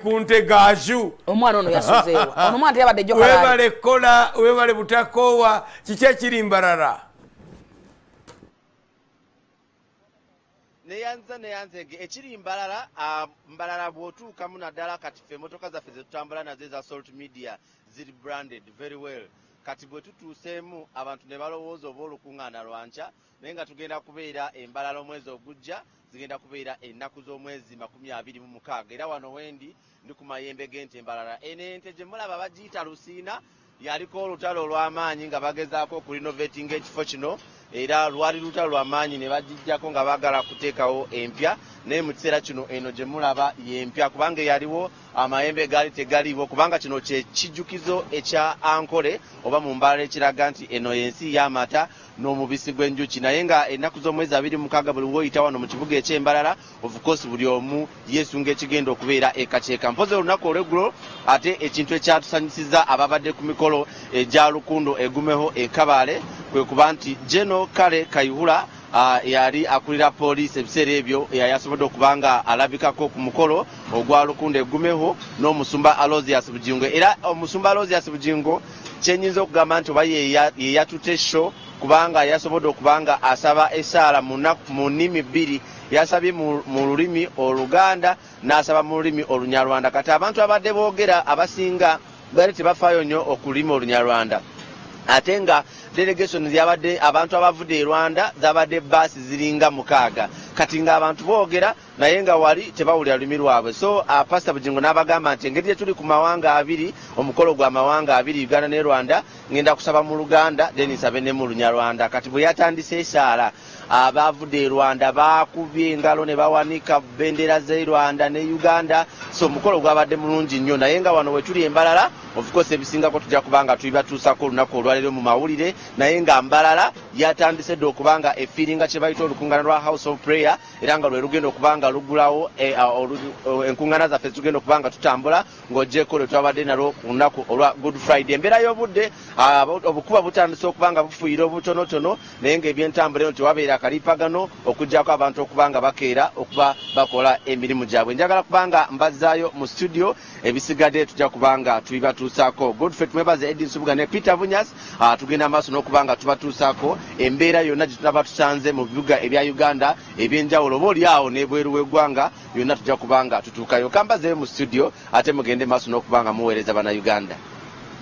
ku nte gaaju. Omwana ono yasuzeewa? Ono omwana teyabadde jjo kalaali. Webale kola, webale butakoowa. Kiki ekiri Mbarara? Neyanza neyanzege. Ekiri Mbarara, Mbarara bw'otuukamu naddala kati ffe emmotoka zaffe zetutambula nazo eza Salt Media ziri branded very well. Kati bwe tutuuseemu abantu ne balowooza oba olukuŋŋaana lwankya, naye nga tugenda kubeera eMbarara omwezi ogujja, zigenda kubeera ennaku z'omwezi 26. Era wano wendi ndi ku mayembe g'ente Mbarara. Eno ente gye mulaba bagiyita Lusiina. Yaliko olutalo olw'amaanyi nga bagezaako okurenovatinga ekifo kino, era lwali lutalo lw'amaanyi ne bagijjako nga baagala kuteekawo empya, naye mu kiseera kino eno gye mulaba y'empya, kubanga eyaliwo amayembe gaali tegaliiwo, kubanga kino kye kijjukizo ekya Ankole oba mu Mbarara ekiraga nti eno y'ensi y'amata n'omubisi gw'enjuki. Naye nga ennaku z'omwezi 26, buli woyita wano mu kibuga eky'Embarara, of course buli omu yeesunga ekigenda okubeera ekakyeka. Mpozi olunaku olweggulo ate ekintu ekyatusanyusiza ababadde ku mikolo egya Lukundo Egumeho e Kabaale kwe kuba nti General Kale Kayihura, yali akulira poliisi ebiseera ebyo, yali asobodde okuba nga alabikako ku mukolo ogwa Lukundo Egumeho n'omusumba Aloysius Bugingo. Era omusumba Aloysius Bugingo kyenyinza okugamba nti oba ye yatute show, kubanga yasobodde okuba nga asaba essaala mu nnimi bbiri. Yasabye mu lulimi Oluganda n'asaba mu lulimi Olunyarwanda. Kati abantu abadde boogera abasinga bali tebafaayo nnyo okulimi Olunyarwanda, ate nga delegation yabadde abantu abavudde e Rwanda zabadde baasi ziringa 6. Kati ng'abantu boogera naye nga wali tebawulira lulimi lwabwe. So Pastor Bugingo n'abagamba nti engeri gye tuli ku mawanga abiri, omukolo gwa mawanga abiri, Uganda ne Rwanda, ngenda kusaba mu Luganda then nsabe ne mu Lunyarwanda. Kati bwe yatandise esaala, abavudde e Rwanda bakubye engalo ne bawanika bendera z'e Rwanda ne Uganda. So omukolo gwabadde mulungi nnyo. Naye nga wano wetuli eMbarara, of course ebisingako tujja kuba nga tubibatuusako olunaku olwaleero mu mawulire. Naye nga Mbarara yatandise dde okuba nga efiiringa kye bayita olukuŋŋaana lwa House of Prayer, era nga lwe lugenda okuba nga lugulawo enkuŋŋaana zaffe zitugenda okuba nga tutambula, ng'ogyeko lwe twabadde nalwo ku lunaku olwa Good Friday. Embeera y'obudde, obukuba butandise okuba nga bufuuyira obutonotono, naye ng'ebyentambula eno tewabeera akaliipagano, okuggyako abantu okuba nga bakeera okuba bakola emirimu gyabwe. Njagala kuba nga mbazzaayo mu studio, ebisigadde tujja kuba nga tubibatuusaako. Godfrey Tumwebaze, Edin Subuga ne Peter Bunyas, tugenda maaso n'okuba nga tubatuusaako embeera yonna gye tunaba tusanze mu bibuga ebya Uganda ebyenjawulo, oba oli awo n'ebweru w'eggwanga yonna tujja kuba nga tutuukayo. Kambazeeyo mu studio ate mugende maaso n'okuba nga muweereza Bannayuganda.